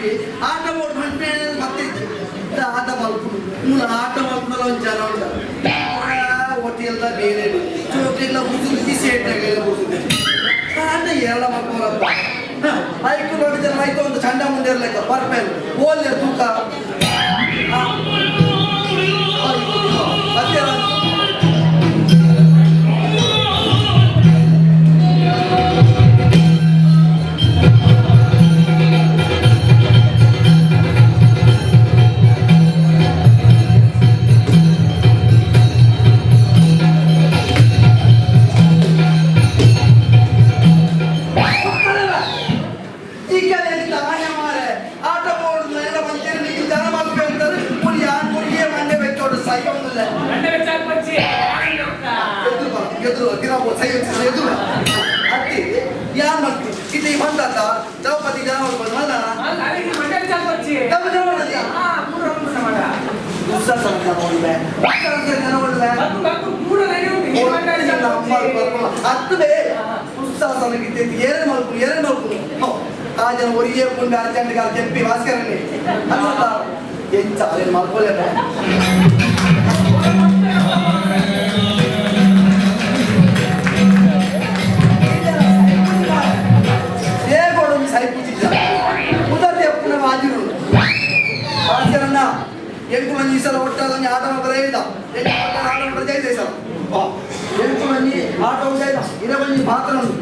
ಮಲ್ಪಿ ಆಟ ಬೋರ್ಡ್ ಮಲ್ಪಿ ಮತ್ತಿಜ್ಜಿ ಆಟ ಮಲ್ಪು ಮೂಲ ಆಟ ಮಲ್ಪುನಲ ಒಂಜಿ ಜನ ಉಂಡ ಹೋಟೆಲ್ದ ಬೇರೆ ಚೋಟೆಲ್ಲ ಉಸುಂದಿ ಸೇಟಾಗೆಲ್ಲ ಉಸುಂದಿ ಆಟ ಏರಳ ಮಲ್ಪುನಪ್ಪ ಐಕು ನೋಡಿ ಜನ ಐತು ಒಂದು ಚಂಡ ಮುಂದೆ ಇರ್ಲಿಕ್ಕ ಪರ್ಪೆಲ್ ಓಲ್ಯ ತೂಕ ಮತ್ತೆ ಈ ಕಡೆ ತಾನೇ ಮಾರೆ ಆಟ ಬೋರ್ಡ್ ಎಲ್ಲ ಮಂಚೇರಿ ನಿಗಿಲ್ ಜನ ಮಲ್ಪೆ ಅಂತಾರೆ ಪುಡಿ ಆ ಪುಡಿಯೇ ಮಂಡೆ ಬೆಚ್ಚೋಡು ಸೈ ಒಂದಿಲ್ಲ. ಮಂಡೆ ಬೆಚ್ಚಾಕ್ ಬಚ್ಚಿ. ಎದುರು ಬಾ, ಎದುರು ದಿನ ಸೈ ಎದುರು ಅತ್ತಿ ಯಾನ್ ಮಲ್ಪಿ ಇದು ಬಂದಾತ ದ್ರೌಪದಿ ಜನ ಮಲ್ಪದು ಮಲ್ಲ. ಅಲ್ಲ, ಅಲ್ಲಿಗೆ ಮಂಡೆ ಬೆಚ್ಚಾಕ್ ಬಚ್ಚಿ. ನಮ್ಮ ಜನ ಮಾಡಲಿ. ಹಾ, ಮೂರು ರೌಂಡ್ ಮಾಡ. ದುಸ್ಸಾಸನ ಜನ ಒಳ್ಳೆ, ದುಸ್ಸಾಸನ ಜನ ಒಳ್ಳೆ. ಬಕ್ಕು, ಬಕ್ಕು, ಮೂರು ಲೈನ್ ಉಂಟು. ಈ ಮಂಡೆ ಬೆಚ್ಚಾಕ್ ಬಚ್ಚಿ. ಅತ್ತುವೆ ದುಸ್ಸಾಸನಕ್ಕೆ ಏನೇ ಮಲ್ಪು ಏನೇ ಮಲ್ಪು ಆ ಜನ ಒರಿಯೇ ಪುಂಡ ಅರ್ಜೆಂಟ್ ಜಂಪಿ ಭಾಸ್ಕರನಿ ಅಲ್ಲ ಎಂಚ ಅದೇನು ಮಲ್ಪೋಲೆ. ದೇಗೋಡು ಸೈಪುಜಿದ್ದ ಉದರ್ದೆ ಅಪ್ಪನ ವಾಜಿರು ಭಾಸ್ಕರಣ್ಣ ಎಂಟು ಮಂದಿ ಈ ಸಲ ಒಟ್ಟಾದ ಒಂಜಿ ಆಟ ಮಾತ್ರ ಹೇಳಿದ ಎಂಟು ಆಟ ಮಾತ್ರ ಜೈದ ಈ ಸಲ ಎಂಟು ಮಂದಿ ಆಟ ಉಂಟಾಯ್ತ ಇರ ಒಂಜಿ ಪಾತ್ರ ಉಂಟು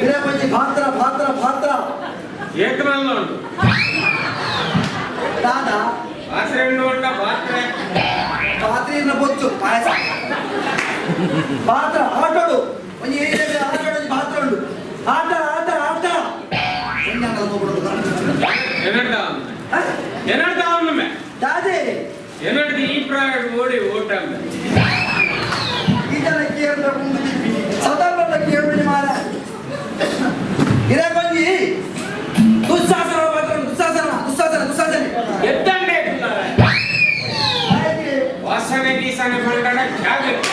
ಇರ ಒಂಜಿ ಪಾತ್ರ ಪಾತ್ರ ಪಾತ್ರ. ಏಕನಲ್ಲ ಉಂಟು. ದಾದಾ. ಪಾತ್ರೆ ಉಂಡ ಪಾತ್ರೆ. ಪಾತ್ರೆಯನ್ನು ಬೊಚ್ಚು ಪಾಯಸ ಪಾತ್ರ ಆಟೋಡು ಒಂಜಿ ಏರಿಯಾದ ಆಟೋಡು ಒಂಜಿ ಪಾತ್ರ ಉಂಟು ಆಟ ಆಟ ಆಟ ಒಂಜಿ ಅಂಕಲ್ ಹೋಗ್ಬಿಡೋದು. ಎನಡ್ದ ಹ? ಎನಡ್ದ ಅವನು ದಾದೆ. ಎನಡ್ದು ಈ ಪ್ರಾಯ ಓಡಿ ಓಟ. ಈ ಜನ ಕೇಂದ್ರ ಮುಂದೆ ದಿಪ್ಪಿ ಸದಾರ್ಣ ಕೇಂದ್ರ ಮಾರ ಇರ ಒಂಜಿ ದುಸ್ಸಾಸನ ಮಾತ್ರ ದುಸ್ಸಾಸನ ದುಸ್ಸಾಸನ ದುಸ್ಸಾಸನೆ. ಎತ್ತಂಡೆ ವಾಸನೆ ಗೀಸನೆ ಬಂಡಡ ಜಾಗೃತಿ.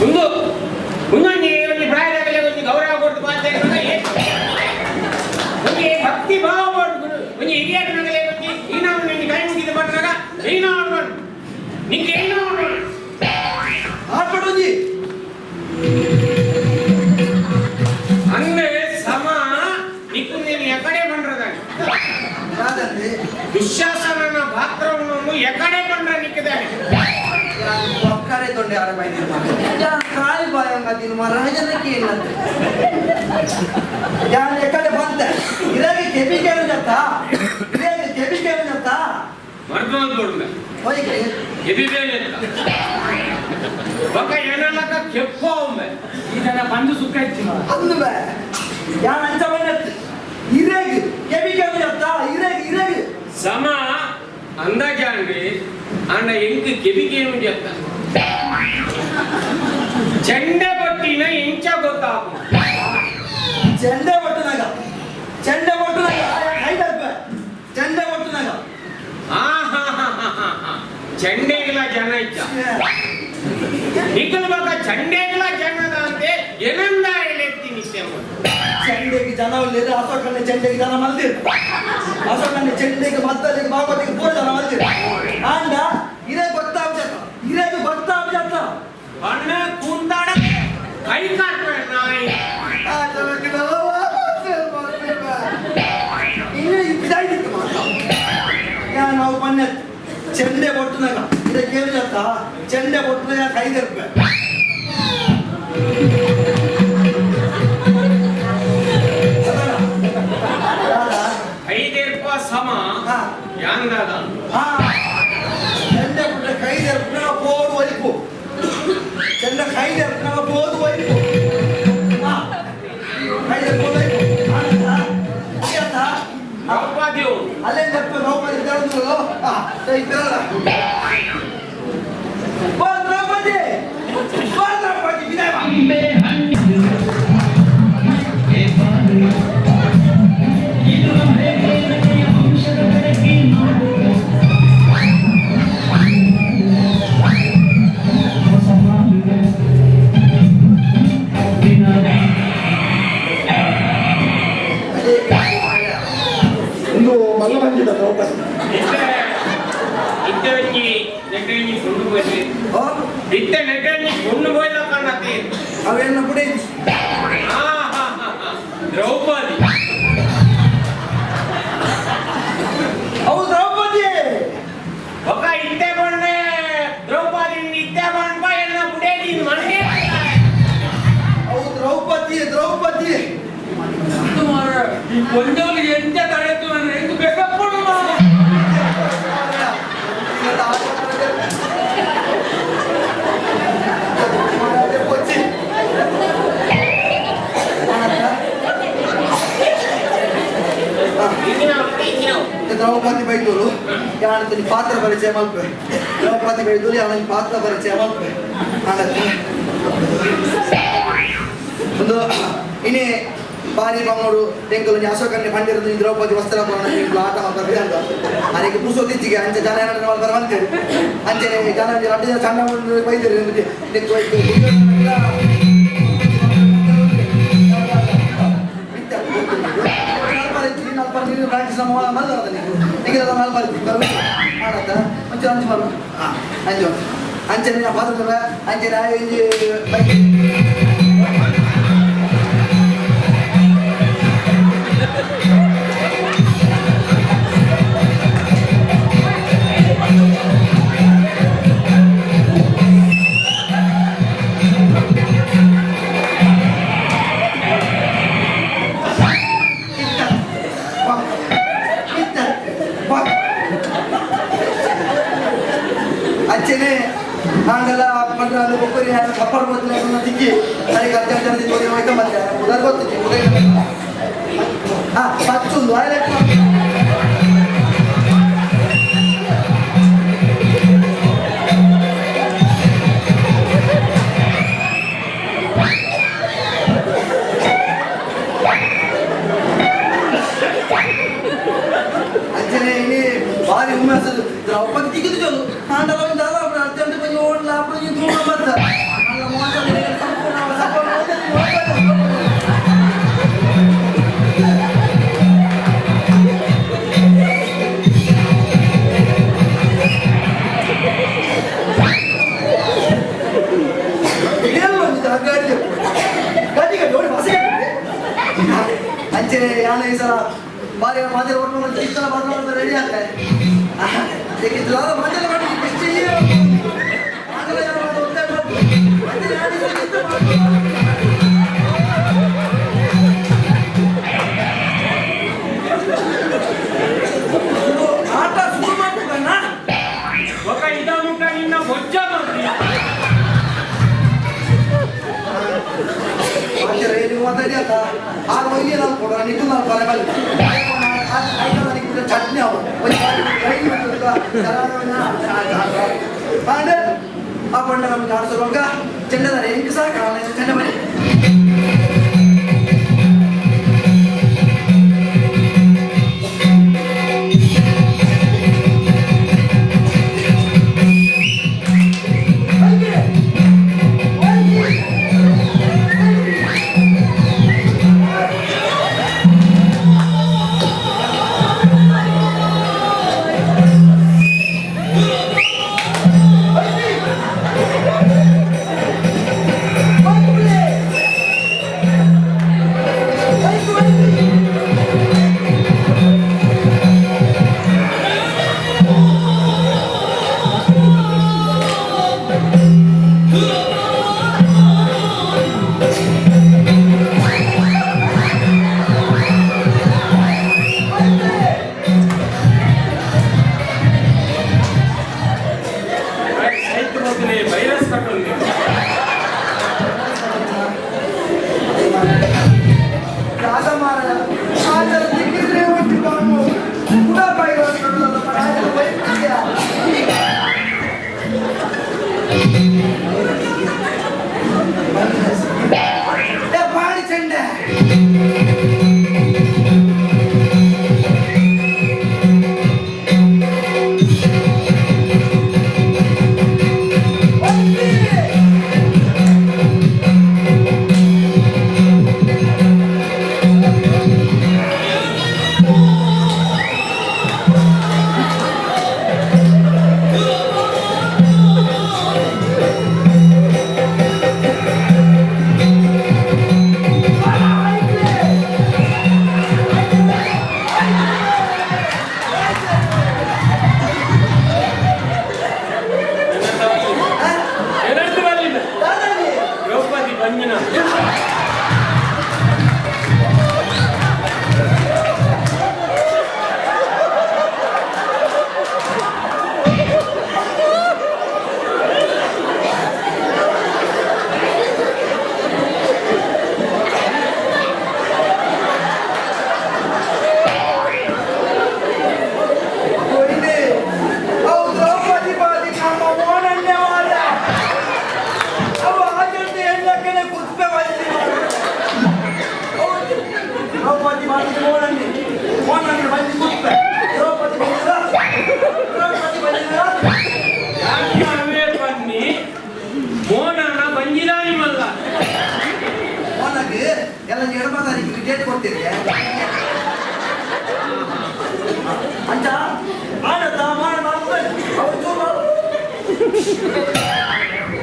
ಒಂದು ಒಂದೊಂದು ಒಂಜಿ ಪ್ರಾಯದಾಗಲೇ ಒಂಜಿ ಗೌರವ ಕೊಟ್ಟು ಮಾತಾಡಿದಾಗ ಒಂಜಿ ಭಕ್ತಿ ಭಾವ ಕೊಟ್ಟು ಒಂಜಿ ಹಿರಿಯರ ನಗಲೇ ಒಂಜಿ ಈನಾವು ನಿನ್ನ ಕೈ ಮುಗಿದು ಬಂದಾಗ ಏನೋ ನಿಂಗೆ ಏನೋ. ಆಟೋಡೊಂಜಿ. ಅಂದ್ರೆ ಸಮ ನಿಕ್ಕು ನೀನು ಎಕಡೆ ಬಂಡ್ರದಾನೆ. ಯಾದಂದ್ರೆ? ದುಶ್ಯಾಸನನ ಪಾತ್ರವನ್ನು ಎಕಡೆ ಬಂಡ್ರ ನಿಕ್ಕಿದ್ದಾನೆ. ಒಕ್ಕರೆ ತೊಂಡೆ ಆರಂಭ ಕಾಯಿ ಬಾಯಂಗ ತಿನ್ನು ರಾಜನಕ್ಕೆ ಇಲ್ಲಂತೆ ಯಾನ್ ಎಕಡೆ ಬಂತೆ ಇರಾಗ ಕೆಬಿ ಕೇಳಿದತ್ತ ಇರಾಗ ಕೆಬಿ ಕೇಳಿದತ್ತ. ಮರ್ದು ನೋಡ್ಮೆ. ಹೋಯ್ಕೆ. ಎಬಿಬೇನೆ ಅಂತ ಬಕ ಏನಲ್ಲಕ ಕೆಪ್ಪು ಒಮ್ಮೆ. ಈ ಜನ ಬಂದು ಸುಖ ಇಚ್ಚಿ ಮಾರ. ಅಂದುವೆ ಯಾನ್ ಅಂಚ ಬಂದತ್ತು ಇರಾಗ ಕೆಬಿ ಕೇಳಿದತ್ತ ಇರಾಗ ಇರಾಗ. ಸಮ ಅಂದಾಜಾಂಡ್ರಿ ಅಂಡ ಎಂಕ್ ಕೆಬಿಗೇನು చెప్తా ಚೆಂಡೆ ಬಟ್ಟಿನ ಎಂಚ ಗೊತ್ತಾಪು. ಚೆಂಡೆ ಒಟ್ಟುನಾಗ ಚೆಂಡೆ ಒಟ್ಟುನಾಗ ಐದಪ್ಪ ಚೆಂಡೆ ಒಟ್ಟುನಾಗ. ಆಹಾಹಾಹಾಹಾ. ಚೆಂಡೆಗಿಲ ಜನ ಇಚ್ಚ ನಿಖಲ್ ಬಕ ಚೆಂಡೆಗಿಲ ಜನದ ಅಂತೆ ಏನಂದ ಎಲೆತ್ತಿ ನಿತ್ಯ. ಚೆಂಡೆಗೆ ಜನ ಒಳ್ಳೆಯದು ಅಶೋಕಣ್ಣ ಚೆಂಡೆಗೆ ಜನ ಮಲ್ದಿರು ಅಶೋಕಣ್ಣ ಚೆಂಡೆಗೆ ಮದ್ದಲಿಗೆ ಭಾಗವತಿಗೆ ಪೂರ ಜನ ಮಲ್ದಿರು ಆಂಡ ಇದೇ ಗೊತ್ತಾಗ್ಜತ್ತ ಇದೇ ಗೊತ್ತಾಗ್ಜತ್ತ. ಅಣ್ಣ ಕೂಂದಾಡ ಕೈ ಕಾಟ್ವೆ ನಾಯಿ. ಇನ್ನು ಇದಾಯ್ತಿತ್ತು ಮಾತ್ರ ನಾವು ಮೊನ್ನೆ ಚೆಂಡೆ ಒಟ್ಟುನಾಗ ಇದೇ ಕೇಳಿದತ್ತ ಚೆಂಡೆ ಒಟ್ಟುನಾಗ ಕೈದಿರ್ಪೆ. ಐದೇರ್ಪ ಸಮ. ಹಾ. ಯಾಂದಾದ. ಹಾ ಚೆಂಡೆ ಬಿಟ್ರೆ ಕೈದೆರ್ಪುನಾಗ ಪೋದು ಒಲಿಪು ಚೆಂಡ ಕೈದೆರ್ಪುನಾಗ ಪೋದು ಒಲಿಪು ಹಾ ಕೈದೆರ್ಪು ಒಲಿಪು ಆನಂದ ದ್ರೌಪದಿಯು ಅಲ್ಲೇನು ತಪ್ಪು ದ್ರೌಪದಿ ತೆರೆದ್ರು ಹಾ ಇದ್ರಲ್ಲ ಬಾ ದ್ರೌಪದಿ ಬಾ ದ್ರೌಪದಿ ವಿನಯ ಬಾ. ಬಲ್ಲಿ ಓ ಇತ್ತೆ ನೆಟೆ ಪೊಣ್ಣು ಬೋಯ್ಲ ಕಾಣತಿ ಅವೇನ ಪುಡಿ ಹಾ ಹಾ ಹಾ ದ್ರೌಪದಿ ಅವು ದ್ರೌಪದಿ ఒక ಇತ್ತೆ ಬಂಡೆ ದ್ರೌಪದಿ ಇತ್ತೆ ಬಂಡ್ಪ ಎನ್ನ ಬುಡೇದಿ ಮಣ್ಣೆ ಅವು ದ್ರೌಪದಿ ದ್ರೌಪದಿ ಈ ಕೊಂಜೋಲಿಗೆ ಎಂತ ತಡೆತು ಅಂದ್ರೆ ಎಂತ ಬೇಕಪ್ಪಡು ದ್ರೌಪದಿ ಬೈದೋಲು ಯಾಣತನಿ ಪಾತ್ರ ಪರಿಚಯ ಮಲ್ಪೆ ದ್ರೌಪದಿ ಬೈದೋಲು ಯಾಣನಿ ಪಾತ್ರ ಪರಿಚಯ ಮಲ್ಪೆ ಆನಂತರ ಒಂದು ಇನಿ ಬಾರಿ ಬಂಗೋಡು ಟೆಂಕಲು ಅಶೋಕನ್ನೇ ಪಂಡಿರದು ದ್ರೌಪದಿ ವಸ್ತ್ರಾಭರಣ ಎಂಕುಲು ಆಟ ಮಾಡ್ತಾರೆ ಅಂತ ಅದಕ್ಕೆ ಪುಸೋತಿಚ್ಚಿಗೆ ಅಂಚೆ ಜನ ಏನಾದ್ರು ಮಾಡ್ತಾರೆ ಅಂತೇಳಿ ಅಂಚೆನೆ ಜನ ರಡ್ಡು ಜನ ಸಣ್ಣ ಬೈದರು ನಿಕ್ಕು ಬೈತು ಅಂಚನೆ ಪಾತ್ರ ಅಂಚನೆ ಬೈಕ್ ಅಂಚೆನೆ ಆಂಡಲ ಪಂಡ್ರಾಲು ಬೊಕ್ಕರಿ ಕಪ್ಪಡ್ ಬತ್ತಲೆ ತಿಕ್ಕಿ ಅದಕ್ಕೆ ಅರ್ಜೆಂಟ್ ಜನ ಜೋಡಿ ಹೋಯ್ತು ಮತ್ತೆ ಉದಾರ್ ಗೊತ್ತಿತ್ತು ಉದಯ ಹಾ ಪಚ್ಚುಂದು ಆಯ್ತು. ಅಂಚನೆ ಇನಿ ಬಾರಿ ಹುಮ್ಮಸ್ಸು ದ್ರೌಪದಿ ತಿಕ್ಕಿದ್ದು ಚೊಲು ಆಂಡಲ ಒಂದು ದಾದ ಅರ್ಜೆಂಟ್ ಬಂದು ಓಡ್ಲ ಅప్పుడు ತೂಕ ಬತ್ತ ಮೋಸ ಸಂಪೂರ್ಣ ಸಪೋರ್ಟ್. ಅಂಚನೆ ಯಾನ ಈ ಸಲ ಬಾರಿ ಮಾದರಿ ಒಟ್ಟು ಇಷ್ಟೆಲ್ಲ ಮಾತ್ರ ರೆಡಿ ಆಗ್ತಾರೆ ಬೇಕಿತ್ತು ಮಾದರಿ ಮಾಡಿ ಇಷ್ಟು ಆಗಲ್ಲ ಯಾರು ಒತ್ತಾಯ ಮಾಡ್ತಾರೆ. ಅಂಚನೆ ಯಾರು ಈ ಸಲ ಇಷ್ಟ ಮಾಡ್ತಾರೆ. ಆಟ ಶುರು ಮಾಡ್ಬೇಕಣ್ಣ. ఒక ಇದ ಮುಖ ನಿನ್ನ ಬೊಜ್ಜ ಮಾಡ್ತೀಯ. ಆಚಾರ್ಯ ನೀವು ಮಾತಾಡಿ ಅಂತ ಆರು ಒಯ್ಯಿ ನಾವು ಕೊಡೋಣ ನಿಕ್ಕು ನಾವು ಬರಬಲ್ಲ ಚಟ್ನಿ ಅವು ಆ ಪಂಡ ನಮ್ಗೆ ಆಡಿಸುವಾಗ ಚೆಂಡದಾರೆ ಎಂಕ್ ಸಾಕ ಚೆಂಡ ಬನ್ನಿ. ಸೈತ್ ಬರ್ತನೆ ವೈರಸ್ ಕಟ್ಟೊಂದು. ರಾಜಮಾರ ಆಚರ ದಿಕ್ಕಿದ್ರೆ ಉಂಟು ಬಾಂಬು ಕೂಡ ಪಾಡಿ ಚೆಂಡೆ.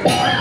ಆಪುಂಡು.